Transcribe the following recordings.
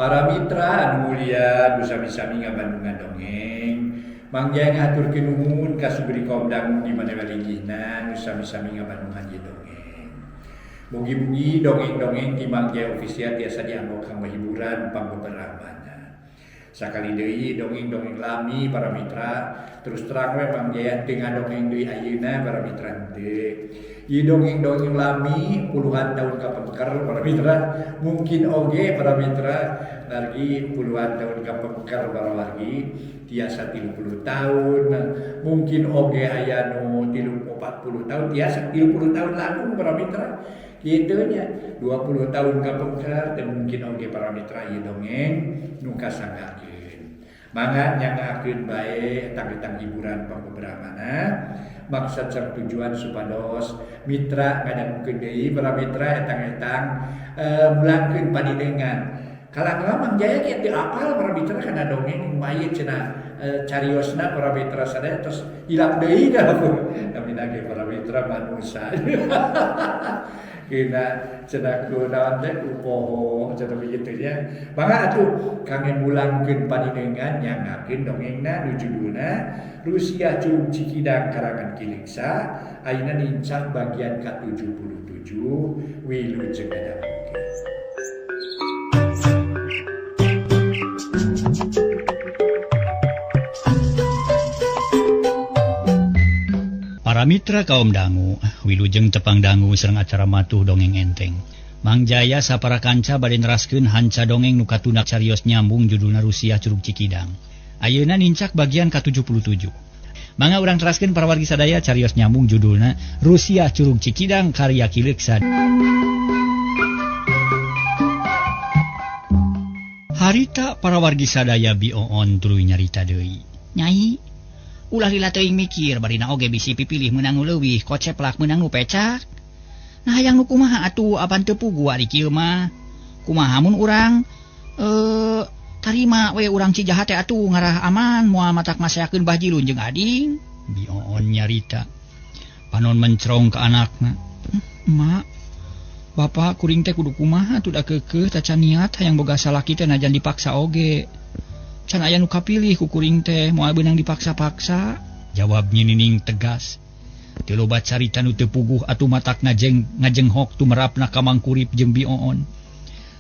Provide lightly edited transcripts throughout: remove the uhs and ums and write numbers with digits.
Para mitra anu mulia nu sami-sami ngabandungan dongeng, Mang Jaya ngahaturkeun nuhun ka Sugri kaum dangu di mana waligihna nu sami-sami ngabandungan ieu dongeng. Mugi-mugi dongeng-dongeng ti Mang Jaya Official tiasa dianggo kanggo hiburan pangbeberamana. Sakali deui dongeng-dongeng lami para mitra, terus terang we Mang Jaya teu ngadongeng deui ayeuna para mitra henteu. Ieu dongeng-dongeng lami puluhan tahun kapengker para mitra, mungkin oge para mitra lagi puluhan tahun kapengker para wargi tiasa 30 tahun, mungkin oge aya nu 40 tahun, tiasa 30 tahun langkung para mitra. Kitu nya 20 tahun kapengker teu mungkin oge para mitra ieu dongeng nu kasanggakeun. Mangga nyangakeun bae etang-etang hiburan pangbeberamana, maksad sareng tujuan supados mitra ngadangukeun deui para mitra etang-etang mulangkeun paninengan. Kalang-kalang Mang Jaya ge teu apal para mitra kana dongeng mayit cenah cariosna para mitra sadaya tos hilap deui dah namina ge para mitra manusa. Kena cenah ku naon teh ku poho cenah begitu nya. Mangga atuh kangge mulangkeun paninengan nyangakeun dongengna nu judulna Rusiah Curug Cikidang karangan Ki Leuksa ayeuna nincak bagian ka-77 wilujeng ngadangukeun. Para mitra kaum dangu, wilujeng tepang dangu sareng acara matuh dongeng enteng. Mang Jaya sapara kanca bade neraskeun hanca dongeng nu katuna carios nyambung judulna Rusiah Curug Cikidang. Ayeuna nincak bagian ka-77. Mangga urang teraskeun para wargi sadaya carios nyambung judulna Rusiah Curug Cikidang karya Ki Leuksa. Harita para wargi sadaya bioon tuluy nyarita deui. Nyai, ulah lila teuing mikir barina oge bisi pipilih meunang nu leuwih koceplak meunang nu pecak. Nah hayang nu kumaha atuh apan teu puguh ari kieu mah. Kumaha mun urang tarima we urang Cijaha teh atuh ngarah aman moal matak maseakeun Bah Jilun jeung ading. Bioon nyarita. Panon mencrong ka anakna. Mak, bapak kuring teh kudu kumaha atuh da keukeuh tacan niat hayang boga salaki teh najan dipaksa oge. Can aya nu kapilih ku kuring teh moal beunang dipaksa-paksa. Jawab Nyi Nining tegas. Teu loba carita nu teu puguh atuh matak ngajenghok tumerapna ka Mang Kurip jeung Bioon.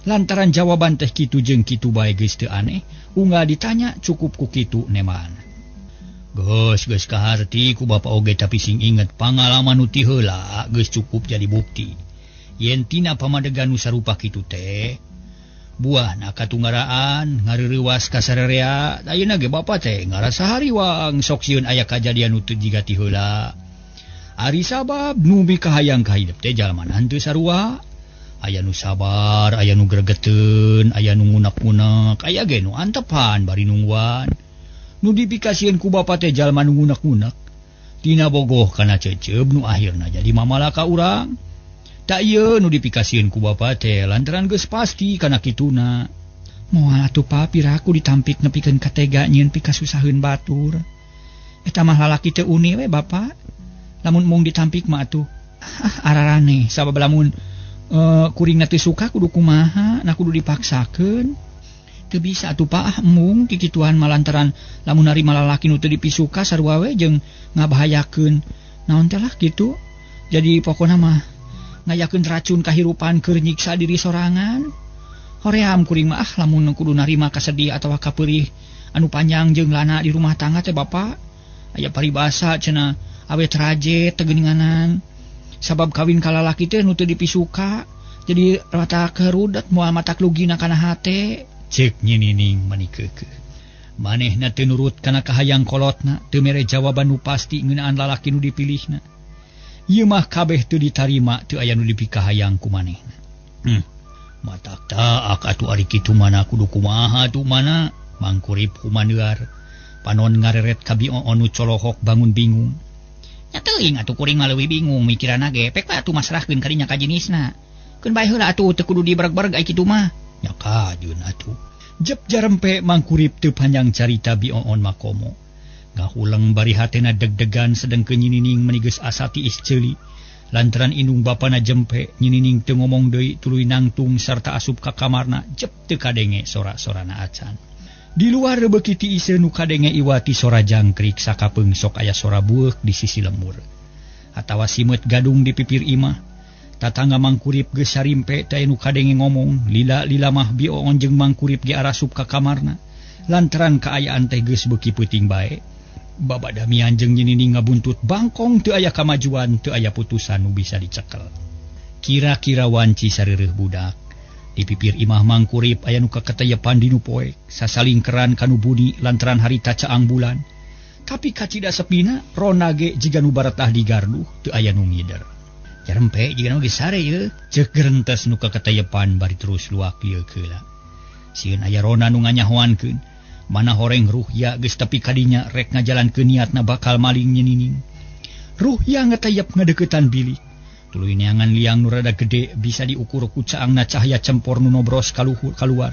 Lantaran jawaban teh kitu jeung kitu bae geus teu aneh, unggal ditanya cukup ku kitu neman. Geus geus kaharti ku bapa oge tapi sing inget pangalaman nu ti heula geus cukup jadi bukti. Yen tina pamadegan nu sarupa kitu teh buahna katunggaraan ngareurewas ka sarerea ayeuna ge bapa teh ngarasa hariwang sok sieun aya kajadian nu teu jiga ti heula. Ari sabab nu mikahayang ka hidup teh jalma henteu sarua. Aya nu sabar, aya nu gregeteun, aya nu ngunek-ngunek, aya ge nu antepan bari nungguan. Nu dipikasieun ku bapa teh jalma nu ngunek-ngunek. Tina bogoh kana ceceub nu akhirna jadi mamalaka urang. Tak ieu nu dipikasieun ku bapa teh lantaran geus pasti kana kituna. Moal atuh pa piraku ditampik nepikeun ka tega nyieun pikasusaheun batur. Eta mah lalaki teu uni we bapa. Lamun mung ditampik mah atuh araraneh sabab lamun kuringna teu suka kudu kumaha, nah kudu dipaksakeun. Teu bisa atuh pa ah mung kikituan mah lantaran lamun narima lalaki nu teu dipisuka sarua we jeung ngabahayakeun. Naon teh lah kitu. Jadi pokona mah ngayakeun racun kahirupan keur nyiksa diri sorangan. Hoream kuring mah ah lamun kudu narima kasedih atawa kapeurih anu panjang jeung lana di rumah tangga teh bapa. Aya paribasa cenah awet raje teu geuninganan. Sabab kawin ka lalaki teh nu teu dipisuka jadi rata kerudet moal matak lugina kana hate. Ceuk Nyi Nining mani keukeuh. Manehna teu nurut kana kahayang kolotna, teu mere jawaban nu pasti ngeunaan lalaki nu dipilihna. Ieu mah kabeh teu ditarima, teu aya nu dipikahayang ku manehna. Matak taak atuh ari kitu mana kudu kumaha atuh mana? Mang Kurip kumaneuar. Panon ngareret ka Bioon nu colohok bangun bingung. Nya teuing atuh kuring mah leuwih bingung mikiranna ge pek we atuh masrahkeun ka dinya ka jinisna. Keun bae heula atuh teu kudu dibereg-bereg ai kitu mah. Nya kajeun atuh. Jep jarempe Mang Kurip teu panjang carita Bioon makomo. Ngahuleng bari hatena deg-degan sedengkeun Nyi Nining meni geus asa tiis ceuli. Lantaran indung bapana jempe nyinining teu ngomong deui tuluy nangtung sarta asup ka kamarna jep teu kadenge sora-sorana acan. Di luar beuki tiiseun nu kadenge iwati sora jangkrik sakapeung sok aya sora bueuk di sisi lembur. Atawa simeut gadung di pipir imah. Tatangga Mangkurip geus sarimpe teh nu kadenge ngomong lila-lila mah Bi Oon jeung Mangkurip ge arasup ka kamarna. Lantaran kaayaan teh geus beuki peuting bae. Baba Damian jeung nyinining ngabuntut bangkong teu aya kamajuan, teu aya putusan nu bisa dicekel. Kira-kira wanci sareureuh budak. Di pipir imah Mangkurip aya nu kaketeyepan dinu poek, sasalingkeran kanu buni lantaran harita caang bulan. Tapi kacida sepina rona ge jiga nu baretah di garduh teu aya nu ngider. Jarempe jiga nu geus sare yeuh, ceuk gerentes nu kaketeyepan bari terus luak ieu keula. Sieun aya rona nu nganyahoankeun. Mana horeng Ruhya geus tepi kadinya rek ngajalankeun niatna bakal maling nyinining. Ruhya ngetayap ngadeukeutan bilik. Tuluy neangan liang nu rada gede bisa diukur ku caangna cahaya cempor nu nobros kaluhur kaluar.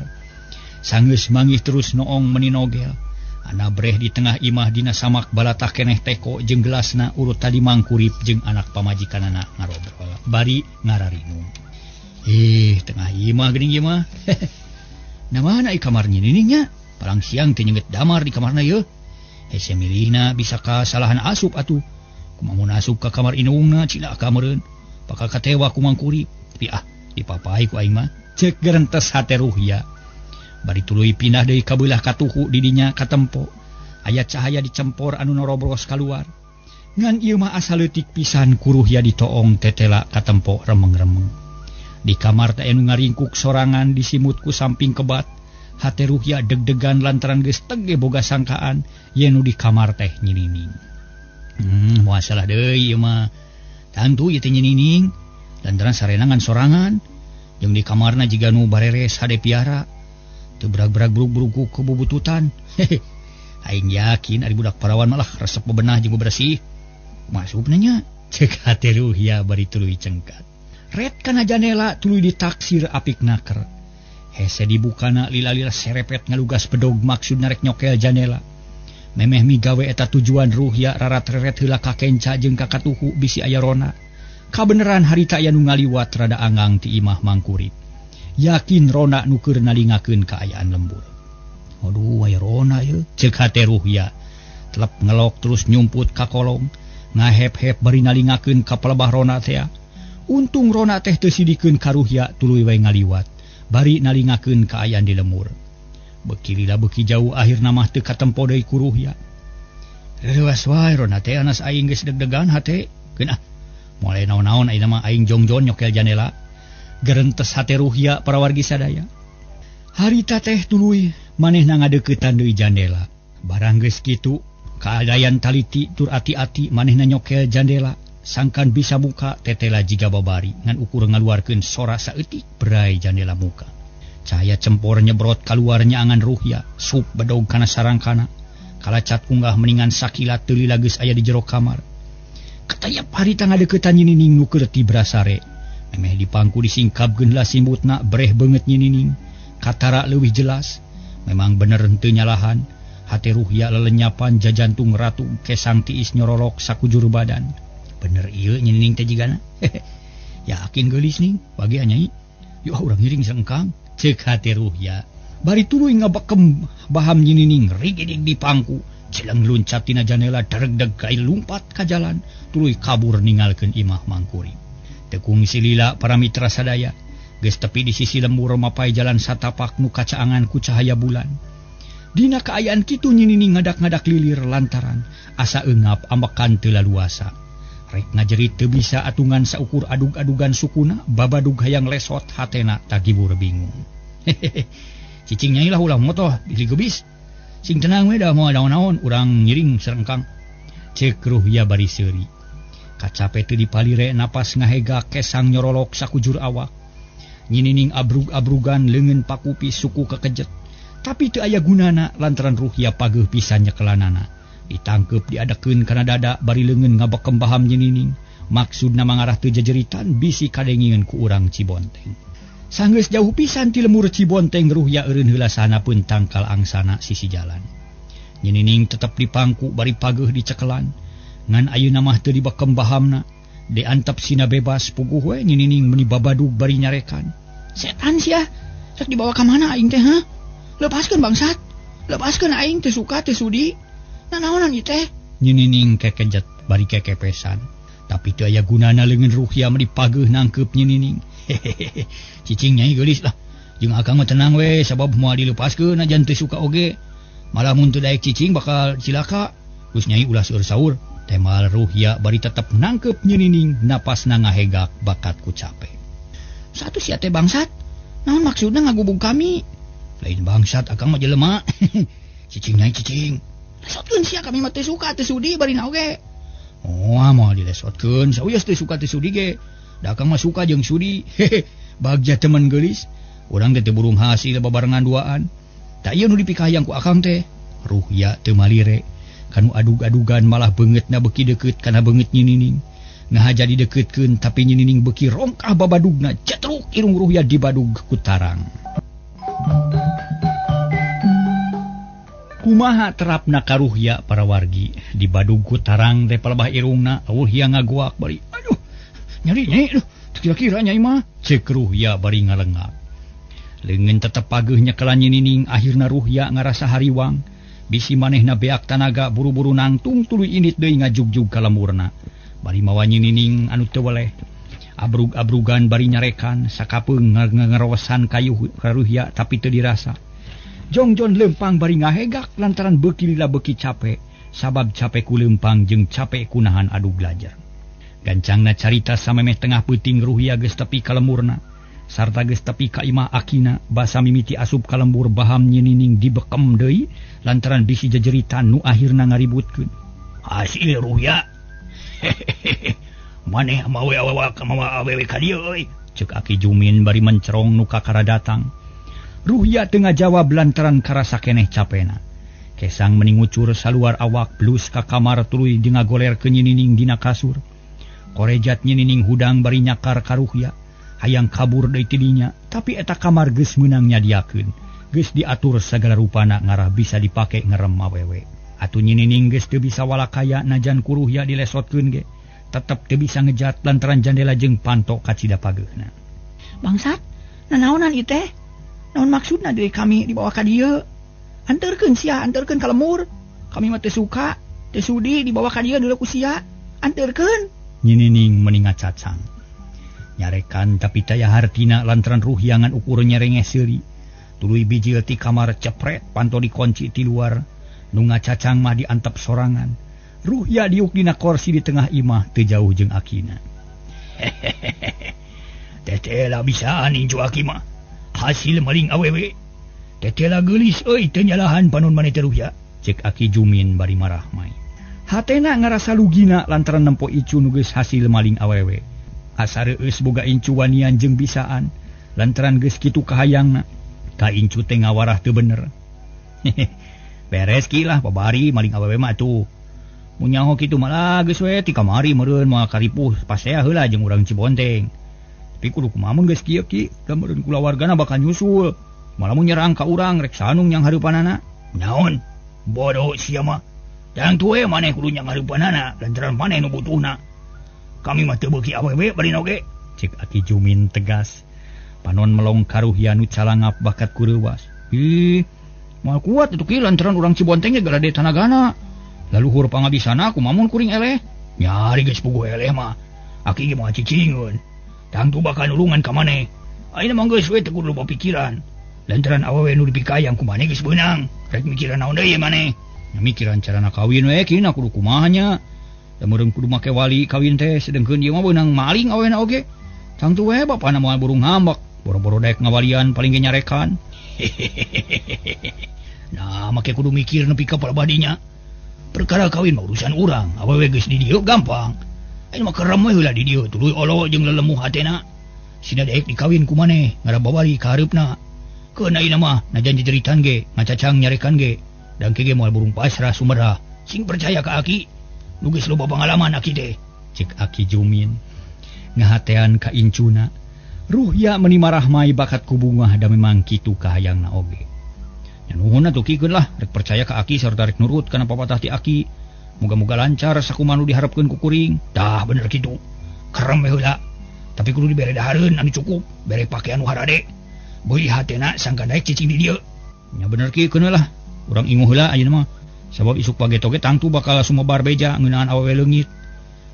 Sanggeus mangih terus noong meni nogel. Ana breh di tengah imah dina samak balatah keneh teko jeung gelasna urut tadi Mangkurip jeung anak pamajikanana ngarobrol bari ngararinung. Ih, tengah imah geuning ieu mah. Nah mana ieu kamar nyininingnya? Palang siang teh nyenget damar di kamarna yeuh. Hese milihna bisa kasalahan asup atuh. Kumaha mun asup ka kamar indungna cilaka meureun. Bakal katewa ku Mangkurip. Tapi ah, dipapai ku aing mah. Ceuk gerentes hate Ruhya. Bari tuluy pindah deui ka beulah katuhu di dinya katempo. Aya cahaya dicempor anu norobros kaluar. Ngan ieu mah asa leutik pisan ku Ruhya ditoong tetela katempo remeng-remeng. Di kamar teh anu ngaringkuk sorangan disimut ku samping kebat. Hate Ruhya deg-degan lantaran geus tege boga sangkaan yen nu di kamar teh nyinining. Moal salah deui ieu mah. Tangtu ieu teh nyinining lantaran sarenangan sorangan jeung di kamarna jiga nu bareres hade piara. Teu berag-berag brug-brug ku bubututan. Aing yakin ari budak parawan malah resep bebenah jeung bebersih. Masupna nya ceuk hate Ruhya bari tuluy cengkat. Ret kana janela tuluy ditaksir apik naker. Hese dibukana lila-lila serepet ngalugas bedog maksud narek nyokel janela. Memeh migawe eta tujuan Ruhya rarat-reret heula ka kenca jeung ka katuhu bisi aya rona. Kabeneran harita aya nu ngaliwat rada angang ti imah Mangkurip. Yakin rona nu keur nalingakeun kaayaan lembur. Aduh aya rona ieu, ceuk hate Ruhya. Telep ngelok terus nyumput ka kolong, ngahep-hep bari nalingakeun ka pelebah rona teh. Untung rona teh teu sidikeun ka Ruhya tuluy we ngaliwat. Bari nalingakeun kaayaan di lemur. Beuki lila beuki jauh akhirna mah teu katempo deui ku Ruhya. Reuas wae rona teh anas aing geus deg-degan hate. Keun ah, moal naon-naon ayeuna mah aing jongjon nyokel janela. Gerentes hate Ruhya parawargi sadaya. Harita teh tuluy manehna ngadeuketan deui jandela. Barang geus kitu, kaadayan taliti tur ati-ati manehna nyokel jandela. Sangkan bisa muka tetela jiga babari ngan ukur ngaluarkeun sora saeutik berai jandela muka. Cahaya cempor nyebrot kaluar nyaangan Ruhya, sup bedog kana sarangkana. Kalacat unggah meningan sakilat teu lila geus aya di jero kamar. Katayap harita ngadeuketan nyinining nu keur tibra sare. Memeh dipangku disingkapkeun lah simbutna breh beungeut nyinining. Katara leuwih jelas, memang bener henteu nyalahan. Hate Ruhya lelenyapan jajantung ratu kesang tiis nyorolok sakujur badan. Bener ieu nyinining teh jigana. Yakin geulis ning, pagi nyai. Yuk urang ngiring sareng Ceuk hate Ruhya. Bari tuluy ngabekem baham nyinining rigidig di pangku. Celeng luncat tina janela dregdeg kai lumpat ka jalan, tuluy kabur ninggalkeun imah Mangkurip. Teu kungsi lila para mitra sadaya, geus tepi di sisi lembur mapai jalan satapak nu kacaangan ku cahaya bulan. Dina kaayaan kitu nyinining ngadak-ngadak lilir lantaran asa eungap ambekan teu laluasa. Rek ngajerit teu bisa atungan saukur adug-adugan sukuna babadug hayang lesot hatena tagibur bingung. Cicing nyai lah ulah motoh bili gebis. Sing tenang we da moal naon-naon urang ngiring sareng Kang. Ceuk Ruhya bari seuri. Kacape teu dipalire napas ngahega kesang nyorolok sakujur awak. Nyinining abrug-abrugan leungeun pakupi suku kekejet. Tapi teu aya gunana lantaran Ruhya pageuh pisan nyekelanana. Ditangkep diadekeun kana dada bari leungeun ngabekem baham nyinining. Maksudna mangarah teu jejeritan bisi kadengingeun ku urang Cibonteng. Sanggeus jauh pisan ti lemur Cibonteng Ruhya eureun heula sanapeun tangkal angsana sisi jalan. Nyinining tetep dipangku bari pageuh dicekelan. Ngan ayeuna mah teu dibekem bahamna. Diantap sina bebas puguh we nyinining meni babadug bari nyarekan. Setan sia, rek dibawa ka mana aing teh ha? Lepaskeun bangsat. Lepaskeun aing teu suka teu sudi. Nanaonan ieu teh? Nyinining kekejet bari kekepesan. Tapi teu aya gunana leungeun Ruhya meni pageuh nangkeup nyinining. Hehehe. Cicing nyai geulis lah. Jeung akang mah tenang we sabab moal dilepaskeun najan teu suka oge. Malah mun teu daek cicing bakal cilaka. Geus nyai ulah seueur saur. Temal Ruhya bari tetep nangkeup nyinining napasna ngahegak bakat ku cape. Satu sia teh bangsat. Naon maksudna ngagubug kami? Lain bangsat akang mah jelema. Cicing nyai cicing. Lesotkeun sia kami mah teu suka teu sudi bari na oge. Oh, moal dilesotkeun. Sawios teu suka teu sudi ge. Da akang mah suka jeung sudi. Hehe. Bagja temen geulis. Urang teh teu burung hasil babarengan duaan. Tak ieu nu dipikahayang ku akang teh. Ruhya teu malire. Kanu adug-adugan malah beungeutna beuki deukeut kana beungeut nyinining. Nah jadi deukeutkeun tapi nyinining beuki rongkah babadugna cetruk irung Ruhya dibadug ku tarang. Kumaha terapna ka Ruhya para wargi dibadug ku tarang teh palebah irungna Ruhya ngaguak bari aduh nyeri nyai aduh kira-kira nyai mah ceuk Ruhya bari ngalengak. Leungeun tetep pageuh nyekelan nyinining akhirna Ruhya ngarasa hariwang. Bisi manehna beak tanaga buru-buru nangtung tuluy indit deui ngajugjug ka lemurna. Bari mawa nyinining anu teu weleh. Abrug-abrugan bari nyarekan sakapeung ngerosan kayu ka Ruhya tapi teu dirasa. Jongjon lempang bari ngahegak lantaran beuki lila beuki cape sabab cape ku lempang jeung cape ku nahan adug lajar. Gancangna carita samemeh tengah peuting Ruhya geus tepi ka lemurna. Sarta geus tepi ka imah akina basa mimiti asup ka lembur baham nyinining dibekem deui lantaran bisi jejeritan nu akhirna ngaributkeun. Hasil Ruhya. Maneh mawe awak mawa awewe ka dieu euy. Ceuk Aki Jumin bari mencerong nu kakara datang. Ruhya teu ngajawab lantaran karasa keneh capena. Kesang meni ngucur saluar awak blus ka kamar tuluy jeung ngagolerkeun nyinining dina kasur. Korejat nyinining hudang bari nyakar ka Ruhya. Hayang kabur deui ti dinya, tapi eta kamar geus meunang nyadiakeun. Geus diatur sagala rupana ngarah bisa dipake ngerem awewe. Atuh nyinining geus teu bisa walakaya najan ku Ruhya dilesotkeun ge. Tetep teu bisa ngejat lantaran jandela jeung panto kacida pageuhna. Bangsat, nanaonan ieu teh? Naon maksudna deui kami dibawa ka dieu? Anterkeun sia, anterkeun ka lemur. Kami mah teu suka, teu sudi dibawa ka dieu deuleu ku sia. Anterkeun. Nyinining meni ngacacang. Nyarekan tapi taya hartina lantaran Ruhya ngan ukur nyerengeh seuri. Tuluy bijil ti kamar cepret panto dikunci ti luar. Nu ngacacang mah diantep sorangan. Ruhya diuk dina korsi di tengah imah teu jauh jeung akina. Teteh bisaan incu aki mah. Hasil maling awewe. Teteh geulis euy teu nyalahan panon maneh teh Ruhya. Ceuk Aki Jumin bari marah mai. Hatena ngarasa lugina lantaran nempo icu nu geus hasil maling awewe. Asa reueus boga incu wanian jeung bisaan lantaran geus kitu kahayangna. Ka incu teh ngawarah teu bener. Beres ki lah babari maling awewe mah atuh. Mun nyaho kitu malah geus we ti kamari meureun moal karipuh pasea heula jeung urang Cibonteng. Tapi kudu kumaha mun geus kieu ki, da meureun kulawargana bakal nyusul. Malah mun nyerang ka urang rek sanung yang hareupanana. Naon? Bodoh sia mah. Jang tue maneh kudu nyang hareupanana lantaran maneh nu butuhna. Kami mah teu beuki awewe bari oge. Cek Aki Jumin tegas. Panon melong ka Ruhya nu calangap bakat ku reuwas. Ih, moal kuat atuh ki lantaran urang Cibonteng ge garade tanagana. Laluhur pangabisana kumaha mun kuring eleh. Nyari geus puguh eleh mah. Aki ge moal cicingeun. Tangtu bakal nulungan ka maneh. Ayeuna mah geus we teu kudu loba pikiran. Lantaran awewe nu dipikayang ku maneh geus beunang. Rek mikiran naon deui maneh? Nya mikiran carana kawin we ki na kudu kumaha nya. Da meureun kudu make wali kawin teh sedengkeun ieu mah beunang maling awena oge. Tangtu we bapana moal burung hambak, boro-boro daek ngawalian paling ge nyarekan. Nah, make kudu mikir nepi ka palabadinya. Perkara kawin mah urusan urang, awewe geus di dieu gampang. Ayeuna mah kerem we heula di dieu tuluy olo jeung lelemuh hatena. Sina daek dikawin ku maneh, ngarah bawali ka hareupna. Keun ayeuna mah najan jejeritan ge, ngacacang nyarekan ge. Dangke ge moal burung pasrah sumerah. Sing percaya ka aki. Nu geus loba pangalaman aki teh. Cek Aki Jumin. Ngahatean ka incuna. Ruhya meni marah mai bakat ku bungah da memang kitu kahayangna oge. Nya nuhun atuh kikeun lah, rek percaya ka aki sarta rek nurut kana papatah ti aki. Moga-moga lancar sakumaha nu diharepkeun ku kuring. Tah bener kitu. Kerem we heula. Tapi kudu dibere dahareun anu cukup, bere pakaian nu harade. Beuli hatena sangka daek cicing di dieu. Nya bener kieu keun lah. Urang inguh heula ayeuna mah. Sabab isuk page toge tangtu bakal sumebar beja ngeunaan awewe leungit.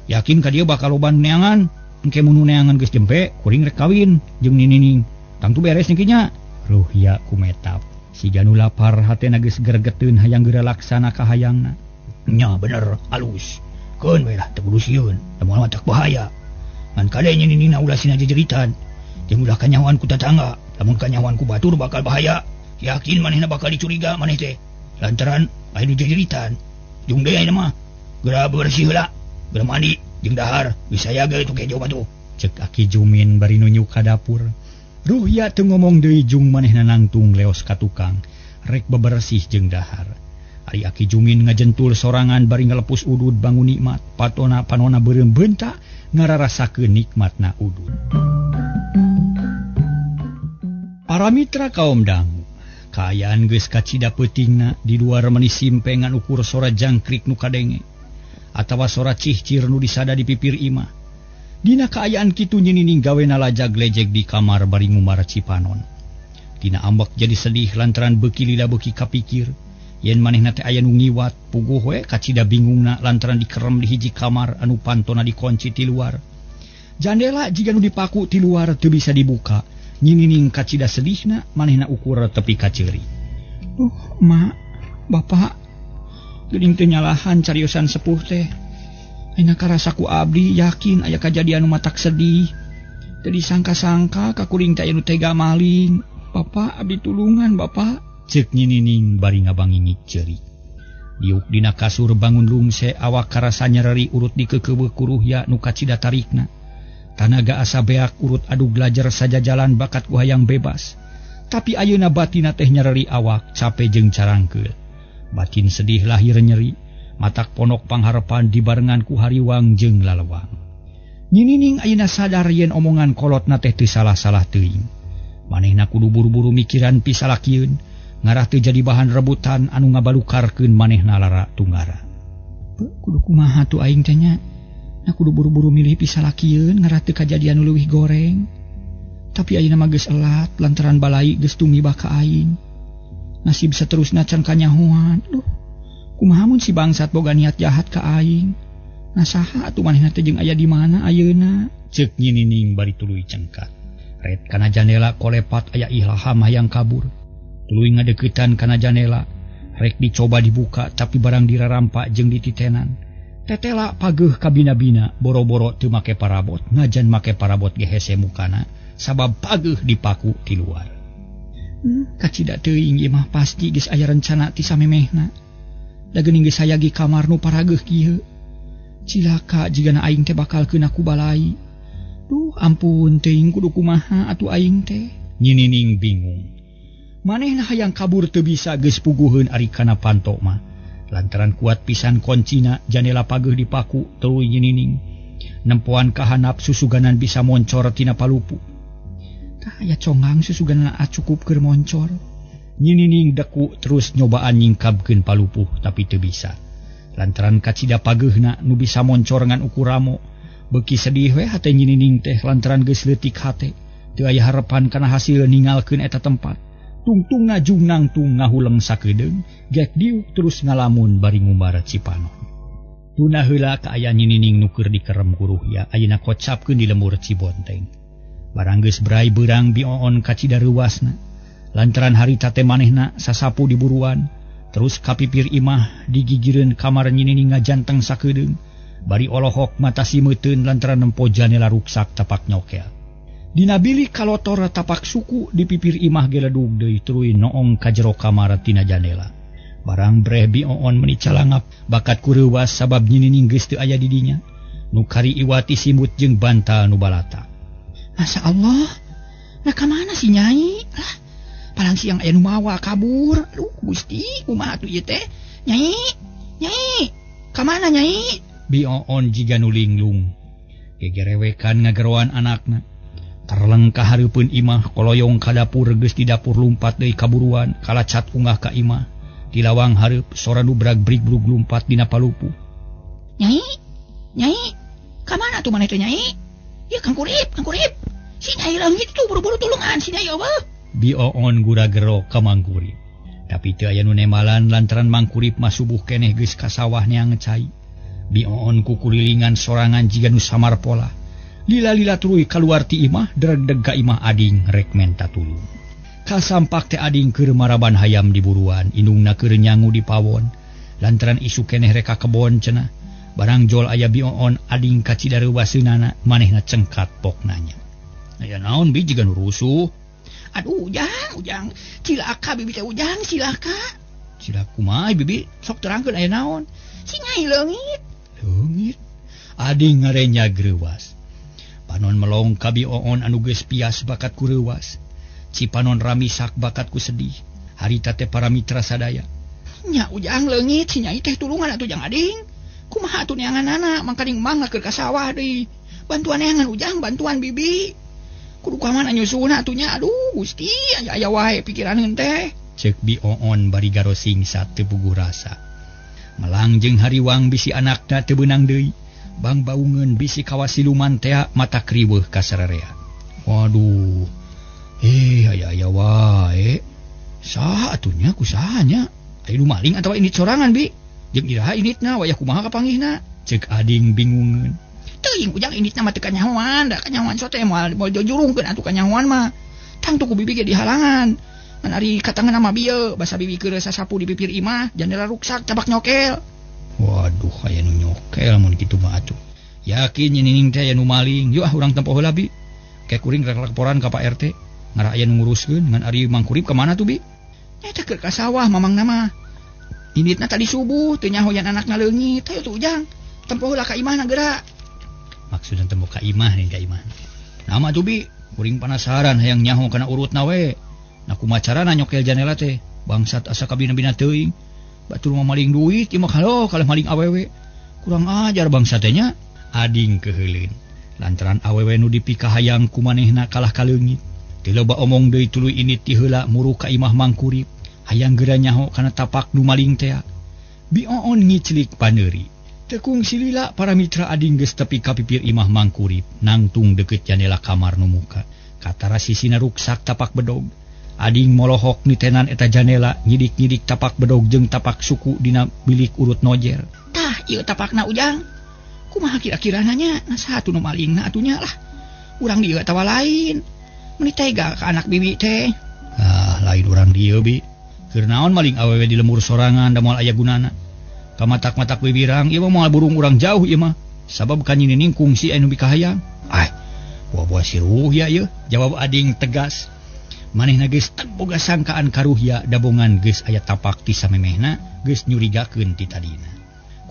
Yakin ka dieu bakal loba nu neangan. Engke mun nu neangan geus jempe, kuring rek kawin jeung Ninining. Tangtu beres nya kinya. Ruhya kumetap. Siga nu lapar hatena geus gregeteun hayang geura laksana ka hayangna. Nya bener alus. Keun we lah teu kudu sieun, lamun mah tak bahaya. Ngan kade nya Niningna ulah sina jejeritan. Jeung ulah kanyahoan ku tatangga, lamun kanyahoan ku batur bakal bahaya. Yakin manehna bakal dicuriga maneh teh. Lantaran aya nu jejeritan. Jung deui ayeuna mah geura bersih heula, geura mandi jeung dahar, geus aya ge tu kejo batu. Cek Aki Jumin bari nunjuk ka dapur. Ruhya teu ngomong deui jung manehna nangtung leos ka tukang, rek bebersih jeung dahar. Ari Aki Jumin ngajentul sorangan bari ngalepus udud bangun nikmat, patona panona beureum beunta ngararasakeun nikmatna udud. Para mitra kaum dangu, kaayaan geus kacida peutingna di luar meni simpengan ukur sora jangkrik nu kadenge atawa sora cihcir nu disada di pipir imah. Dina kaayaan kitu Nyinining gawena lajag lejeg di kamar bari ngumbar cipanon. Tina ambek jadi sedih lantaran beuki lila beuki kapikir yen manehna teh aya nu ngiwat puguh we kacida bingungna lantaran dikerem di hiji kamar anu pantona dikunci ti luar. Jandela jiga nu dipaku ti luar teu bisa dibuka. Nyinining kacida sedihna manehna ukur tepi ka ceuri. Duh, mak, bapak, geuning teu nyalahan cariosan sepuh teh. Ayeuna karasa ku abdi yakin aya kajadian nu matak sedih. Teu disangka-sangka ka kuring teh aya nu tega maling. Bapak, abdi tulungan, bapak. Ceuk Nyinining bari ngabangingik ceuri. Diuk dina kasur bangun lungse awak karasa nyereri urut dikeukeuweuh ku Ruhya nu kacida tarikna. Tanaga asa beak urut adug lajar sajajalan bakat ku hayang bebas. Tapi ayeuna batina teh nyereri awak cape jeung carangkeul. Batin sedih lahir nyeri, matak ponok pangharepan dibarengan ku hariwang jeung lalewang. Nyinining ayeuna sadar yen omongan kolotna teh teu salah-salah teuing. Manehna kudu buru-buru mikiran pisalakieun, ngarah teu jadi bahan rebutan anu ngabalukarkeun manehna lara tunggara. Kudu kumaha tuh aing teh nya? Nah kudu buru-buru milih pisalakieun ngarah teu kajadian nu leuwih goreng. Tapi ayeuna mah geus elat lantaran balai geus tumibah ka aing. Nasib saterusna can kanyahoan. Duh, kumaha mun si bangsat boga niat jahat ka aing? Nah saha atuh manehna teh jeung aya di mana ayeuna? Ceuk Nyinining bari tuluy cengkat. Ret kana jandela kolepat aya ilham hayang kabur. Tuluy ngadeuketan kana jandela, rek dicoba dibuka tapi barang dirarampak jeung dititenan. Tetela pageuh kabina-bina boro-boro teu make parabot, ngajan make parabot ge hese mukana sabab pageuh dipaku ti luar. Kacida teuing ieu mah pasti geus aya rencana ti samemehna. Da geuning geus hayagi kamar nu parageuh kieu. Cilaka jigana aing teh bakal keuna ku balai. Duh, ampun teuing kudu kumaha atuh aing teh. Nyinining bingung. Manehna hayang kabur teu bisa geus puguheun ari kana panto mah. Lantaran kuat pisan koncina jandela pageuh dipaku tuluy Nyinining. Nempoan kahanap susuganan bisa moncor tina palupu. Tah aya congang susuganan cukup keur moncor. Nyinining deku terus nyobaan nyingkabkeun palupuh tapi teu bisa. Lantaran kacida pageuhna nu bisa moncor ngan ukur ramo. Beuki sedih we hate Nyinining teh lantaran geus leutik hate. Teu aya harepan kana hasil ninggalkeun eta tempat. Tungtungna jung nangtung ngahuleng sakedeung, gek diuk terus ngalamun bari ngumbar cipanon. Tuna heula kaayaan Nyinining nu keur dikerem ku Ruhya ayeuna kocapkeun di lembur Cibonteng. Barang geus brai beurang bioon kacida reuasna. Lantaran harita teh manehna sasapu di buruan, terus kapipir imah digigireun kamar Nyinining ngajanteng sakedeung, bari olohok mata simeuteun lantaran nempo janela ruksak tapak nyokel. Dina bilik kalotor tapak suku di pipir imah geledug deui tuluy noong ka jero kamar tina jandela. Barang breh bioon meni calangap bakat ku reuwas sabab Nyinining geus teu aya di dinya. Nu kari iwati simut jeung bantal nu balata. Masya Allah, nah ka mana si Nyai? Lah, palang siang aya nu mawa kabur. Aduh, Gusti, kumaha atuh ieu teh? Nyai, Nyai, ka mana Nyai? Bioon jiga nu linglung. Gegerewekan ngageroan anakna. Terleng ka hareupeun imah, koloyong ka dapur, geus di dapur lumpat deui kaburuan, kalacat ungah ka imah. Di lawang hareup sora nu brag-brigbrug lumpat dina palupuh. Nyai, Nyai, ka mana tuh maneh teh Nyai? Ya Kang Kurip, Kang Kurip. Si Nyai leungit tuh buru-buru tulungan si Nyai eueuh. Bi Oon gura-gero ka Mang Kurip. Tapi teu aya nu nemalan lantaran Mang Kurip mah subuh keneh geus ka sawah neang cai. Bi Oon kukulilingan sorangan jiga nu samar pola. Lila-lila tuluy kaluar ti imah dredeg ka imah ading rek menta tulung. Kasampak teh ading keur maraban hayam di buruan, indungna keur nyangu di pawon. Lantaran isu keneh rek ka kebon cenah. Barang jol aya Bi Oon ading kacida reuwaseunana manehna cengkat pok nanya. Aya naon bi jiga nu rusuh? Aduh Ujang, Ujang, cilaka bibi teh Ujang, cilaka. Cilaka kumaha bibi? Sok terangkeun aya naon? Si Nyai leungit. Leungit? Ading ngarenya greuwas. Panon melong ka Bi Oon anu geus pias bakat ku reuwas. Cipanon ramisak bakat ku sedih. Harita teh para mitra sadaya. Nya Ujang leungit si Nyai teh tulungan atuh Jang ading. Kumaha atuh neanganana mangkaning mangga keur ka sawah deui. Bantuan neangan Ujang, bantuan bibi. Kudu ka mana nyusunna atuh nya? Aduh Gusti, aya wae pikiraneun teh. Ceuk Bi Oon bari garosing teu puguh rasa. Melang jeung hariwang bisi anakna teu beunang deui. Bang baungeun bisi kawas siluman tea mata kriweuh ka sarerea. Waduh. Aya aya wae. Saha atuh nya kusaha nya? Aya nu maling atawa indit sorangan bi? Jeung iraha inditna wayah kumaha kapanggihna? Ceuk ading bingungeun. Teuing Ujang inditna mah teu kanyahoan, da kanyahoan sote moal moal jojurungkeun atuh kanyahoan mah. Tangtu ku bibi ge dihalangan. Ngan ari katangan mah bieu, basa bibi keur sasapu di pipir imah, jandela ruksak tabak nyokel. Waduh, aya nu nyokel mun kitu mah atuh. Yakin nyining teh aya nu maling. Yuk ah urang tempo heula bi. Ke kuring rek laporan ka Pak RT. Ngara aya nu nguruskeun ngan ari Mang Kurip ka mana tuh bi? Nya teh keur ka sawah mamangna mah. Inditna tadi subuh teu nyaho yan anakna leungit. Hayu tuh Ujang, tempo heula ka imahna geura. Maksudna tempo ka imah nih ka imah. Nama tuh bi, kuring penasaran hayang nyaho kana urutna we. Nah kumaha carana nyokel janela teh? Bangsat asa kabina-bina teuing. Batur mah maling duit ieu mah kalau kalah maling awewe. Kurang ajar bangsa teh nya. Ading keuheuleun. Lantaran awewe nu dipikahayang ku manehna kalah kaleungit. Teu loba omong deui tuluy indit ti heula muru ka imah Mang Kurip. Hayang geura nyaho kana tapak nu maling teh. Bi Oon ngiclik paneuri. Tekung silila para mitra ading geus tepi ka pipir imah Mang Kurip nangtung deukeut jandela kamar nu muka. Katara sisina ruksak tapak bedog. Ading molohok nitenan eta janela nyidik-nyidik tapak bedog jeung tapak suku dina bilik urut nojer. Tah ieu tapakna Ujang. Kumaha kira-kirana nya? Nah satu nu malingna atuh nya lah. Urang dieu atawa lain. Meuni tega ka anak bibi teh. Ah, lain urang dieu bi. Keur naon maling awewe di lemur sorangan da moal aya gunana. Kamatak-matak bibirang ieu mah moal burung urang jauh ieu mah. Sabab ka nyinining kungsi anu bikahayang. Ah, buah-buah si Ruhya ieu, jawab ading tegas. Manehna geus teu boga sangkaan ka Ruhya dabongan geus aya tapak ti samemehna geus nyurigakeun ti tadina.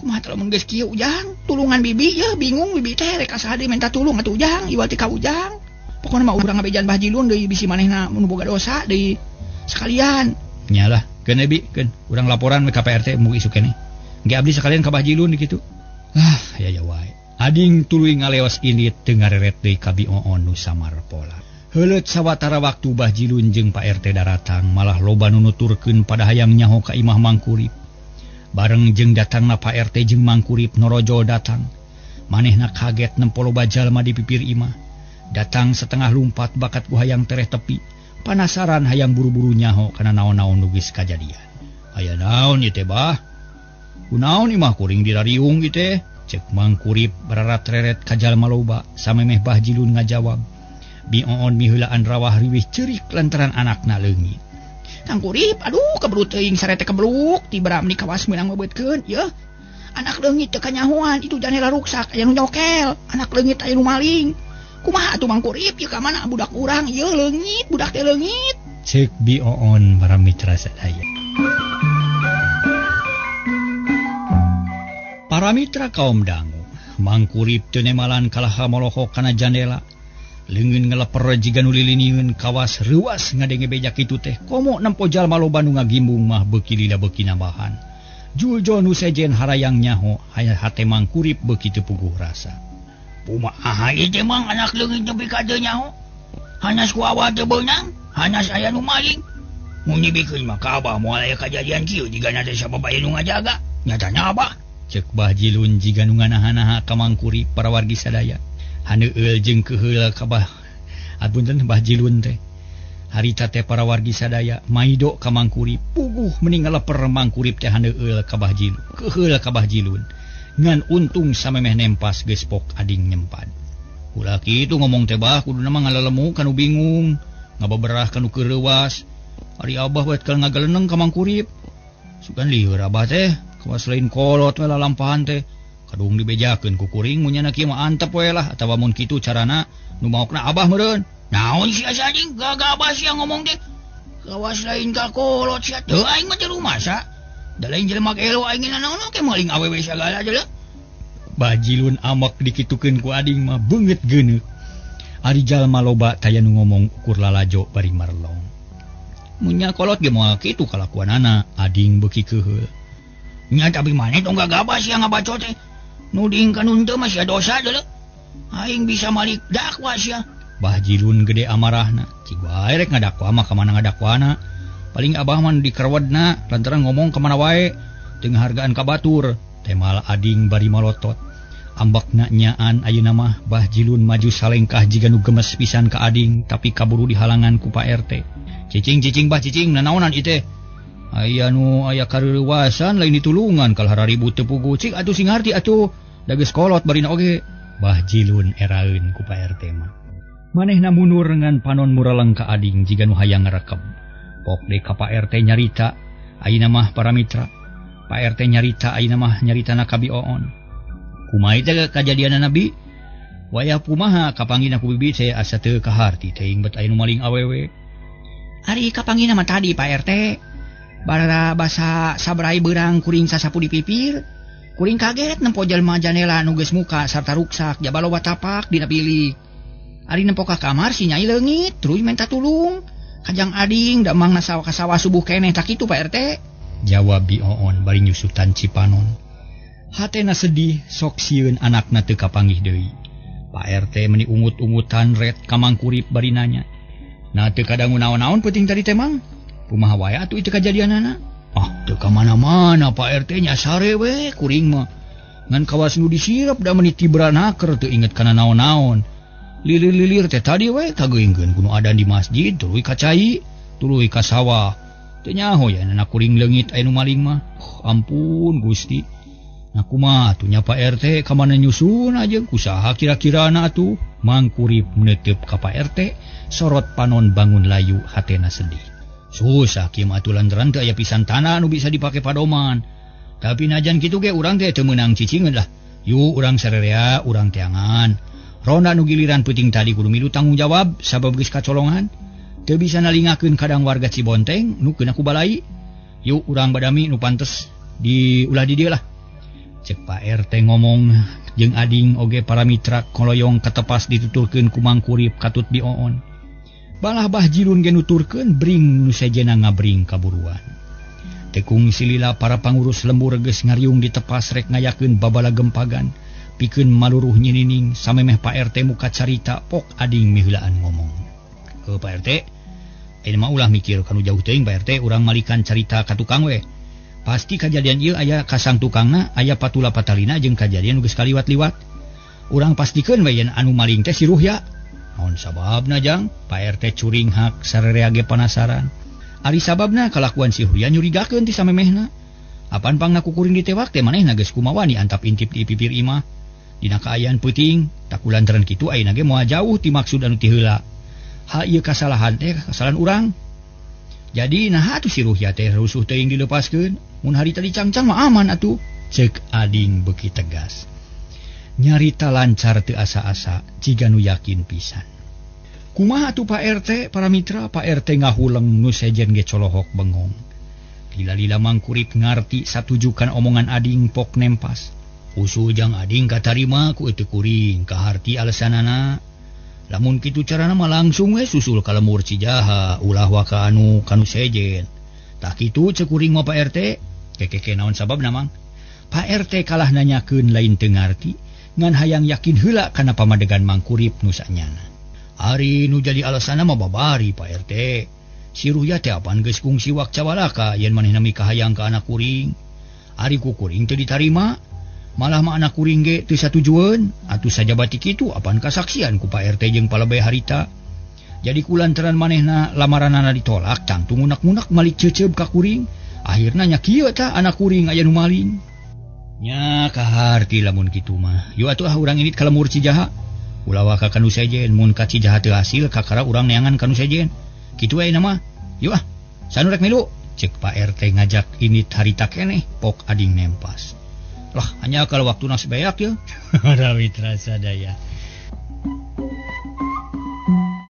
Kumaha teh lamun geus kieu Ujang? Tulungan bibi yeuh bingung bibi teh rek ka saha deui menta tulung atuh Ujang, iwal ti ka Ujang. Pokona mah urang ngabejan Bah Jilun deui bisi manehna mun boga dosa deui sekalian. Nyalah, keun bi, keun urang laporan we ka Pak RT mung isuk keneh. Engke abdi sekalian ka Bah Jilun kitu. Ah, aya ya wae. Ading tuluy ngaleos indit teu ngareret deui ka Bi Oon nu samar pola. Heuleut sawatara waktu Bah Jilun jeung Pak RT daratang malah loba nu nuturkeun pada hayang nyaho ka imah Mang Kurip. Bareng jeung datangna Pak RT jeung Mang Kurip norojol datang. Manehna kaget nempo loba jalma di pipir imah. Datang setengah lumpat bakat ku hayang tereh tepi. Panasaran hayang buru-buru nyaho kana naon-naon nu geus kajadian. Aya naon ieu teh bah? Kunaon imah kuring dirariung ieu teh? Ceuk Mang Kurip bararat-reret ka jalma loba samemeh Bah Jilun ngajawab. Bi Oon miheulaan rawah riwih ceurik lantaran anakna leungit. Kang Kurip, aduh kebrut teuing sarete kebluk tibra meuni kawas meunang mebeutkeun yeuh. Anak leungit teu kanyahoan itu janela ruksak aya nu nyokel, anak leungit aya nu maling. Kumaha atuh Mang Kurip ieu ka mana budak urang ieu leungit, budak teh leungit. Ceuk Bi Oon para mitra sadaya. Para mitra kaum dangu, Mang Kurip teu nemalan kalah molohok kana jandela. Leungeun ngeleper jiga nu liliniun kawas reuas ngadenge beja kitu teh komo nempo jalma loba nu ngagimbung mah beuki lila beuki nambahan. Juljol nu sejen harayang nyaho haya hate Mang Kurip beuki teu puguh rasa. Kumaha ieu teh Mang anak leungit nepi ka teu nyaho? Hanas ku awal teu beunang, hanas aya nu maling. Mun dibikeun mah ka abah moal aya kajadian kieu jigana teh sabab aya nu ngajaga. Nyatana abah. Ceuk Bah Jilun jiga nu nganaha-naha ka Mang Kurip para wargi sadaya. Haneueul jeung keheul ka Bah apunten Bah Jilun teh. Harita teh para wargi sadaya maido ka Mangkurip puguh meni ngaleper Mangkurip teh haneueul ka Bah Jilun keheul ka Bah Jilun. Ngan untung samemeh nempas geus pok ading nyempad. Ulah kitu ngomong teh bah kuduna mah ngalalemu kanu bingung, ngababerah kanu keureuwas. Ari abah we kalau ngagaleneng ka Mangkurip. Sugan lieur abah teh, kawas lain kolot we lalampahan teh. Kadung dibejakeun ku kuring mun nyana kieu mah antep we lah atawa mun kitu carana nu maokna abah meureun. Naon sia anjing gagah abah sia ngomong teh. Kawas lain ka kolot sia teu aing mah teu rumasa. Da lain jelema gelo aing naon oge maling awewe sagala jelema. Bajilun amak dikitukeun ku ading mah beungeut geuneuk. Ari jalma loba taya nu ngomong ukur lalajo bari marlong. Munya kolot ge moal kitu kalakuanana ading beuki keuheul. Nya tapi maneh tong gagabah sia ngabacot teh. Nu diingkeun henteu mah sia dosa deuleu. Aing bisa malik dakwa sia. Bah Jilun gede amarahna. Cig wae rek ngadakwa mah ka mana ngadakwana. Paling abah mah nu dikerwedna lantaran ngomong ka mana wae teu ngahargaan ka batur. Temal ading bari malotot. Ambakna nyaan ayeuna mah Bah Jilun maju salengkah jiga nu gemes pisan ka ading tapi kaburu dihalangan ku Pak RT. Cicing-cicing bah cicing nanaonan ieu teh. Aya nu aya kareuwasan lain ditulungan kalah ribut teu puguh cik atuh sing harti atuh. Da geus kolot barina oge. Bah Jilun eraeun ku Pak RT mah. Manehna mundur ngan panon muraleng ka ading jiga nu hayang ngarekeb. Pok deui ka Pak RT nyarita ayeuna mah para mitra. Pak RT nyarita ayeuna mah nyaritana ka Bi Oon. Kumaha teh kajadianna Nabi? Wayah kumaha kapanggina ku bibi teh asa teu kaharti teuing bet aya nu maling awewe. Ari kapanggina mah tadi Pak RT. Barara basa sabrai beurang kuring sasapu di pipir. Kuring kaget nempo jelema janela nu geus muka sarta ruksak jaba loba tapak dina bilik. Ari nempo ka kamar si nyai leungit terus menta tulung. Kajang ading da mangna sawah ka sawah subuh keneh tak kitu Pak RT. Jawab Bi Oon bari nyusutan cipanon. Hatena sedih sok sieun anakna teu kapanggih deui. Pak RT meni ungut-ungutan ret ka Mangkurip bari nanya. Nah teu kadangu naon-naon peuting tadi teh mang. Kumaha wae atuh ieu kajadianana? Ah teu ka mana-mana Pak RT nya sare we kuring mah. Ngan kawas nu disirep da meni tibranaker teu inget kana naon-naon. Lilir-lilir teh tadi we kageungkeun kuno adan di masjid tuluy ka cai, tuluy ka sawah. Teu nyaho ya anak kuring leungit aya nu maling mah. Oh, ampun Gusti. Nah kumaha atuh nya Pak RT ka mana nyusun aja kusaha kira-kirana atuh. Mangkurip neuteub ka Pak RT sorot panon bangun layu hatena sedih. Susah kieu mah atuh lantaran teu aya pisan tanah nu bisa dipake padoman. Tapi najan kitu ge urang teh teu meunang cicingeun lah. Yuk urang sarerea urang teangan. Ronda nu giliran peuting tadi kudu milu tanggung jawab sabab geus kacolongan. Teu bisa nalingakeun kadang warga Cibonteng nu keuna ku balai. Yuk urang badami nu pantes di ulah di dieu lah. Cek Pak RT ngomong jeung ading oge para mitra koloyong katepas dituturkeun ku Mangkurip katut Bi Oon. Balah Bah Jilun ge nuturkeun bring nu sejenna ngabring kaburuan. Tekung silila para pangurus lembur geus ngariung ditepas rek ngayakeun babala gempagan. Pikeun maluruh nyinining samemeh Pak RT muka carita pok ading miheulaan ngomong. Heuh Pak RT, ayeuna mah ulah mikir kanu jauh teuing Pak RT, urang malikan carita ka tukang we. Pasti kajadian ieu aya kasang tukangna, aya patula patalina jeung kajadian nu geus kaliwat-liwat. Urang pastikeun we yen anu maling teh si Ruhya. Naon sababna jang? Pak RT curing hak sarerea ge panasaran. Ari sababna kalakuan si Ruhya nyurigakeun ti samemehna. Apan pangna ku kuring ditewak teh manehna geus kumawani antap intip di pipir imah. Dina kaayaan peuting, takulantaran kitu ayeuna ge moal jauh ti maksud anu ti heula. Ha ieu kasalahan teh kasalahan urang. Jadi nah atuh si Ruhya teh rusuh teuing dilepaskeun. Mun harita dicangcang mah aman atuh. Cek ading beuki tegas. Nyarita lancar teu asa-asa jiga nu yakin pisan. Kumaha atuh Pak RT para mitra? Pak RT ngahuleng nu sejen ge colohok bengong. Lila-lila Mangkurip ngarti satujukan omongan ading pok nempas. Usul jang ading katarima ku teu kuring kaharti alasanana. Lamun kitu carana mah langsung we susul ka lembur Cijaha ulah waka anu kanu sejen. Tah kitu cek kuring mah Pak RT. Kekeke naon sababna mang? Pak RT kalah nanyakeun lain teu ngarti ngan hayang yakin heula kana pamadegan Mangkurip nu sanyana. Ari nu jadi alasanna mah babari Pak RT. Si Ruhya teh apan geus kungsi wak cawalaka yen manehna mikahayang ka anak kuring. Ari ku kuring teu ditarima. Malah mah anak kuring ge teu satujueun atuh sajabati kitu apan kasaksian ku Pak RT jeung palebay harita. Jadi kulantaran manehna lamaranana ditolak tangtu ngunak-ngunak malik ceuceub ka kuring. Akhirna nya kieu tah anak kuring aya nu maling. Nya kaharti lamun kitu mah. Yu atuh ah urang indit ka lemur Cijaha. Ulah waka ka nu sejen mun ka Cijaha teu hasil kakara urang neangan ka nu sejen. Kitu we nama. Yu ah, sanu rek milu. Cek Pak RT ngajak indit harita keneh pok ading nempas. Lah hanya kalau waktu nas beak ya. Rawitra sadaya.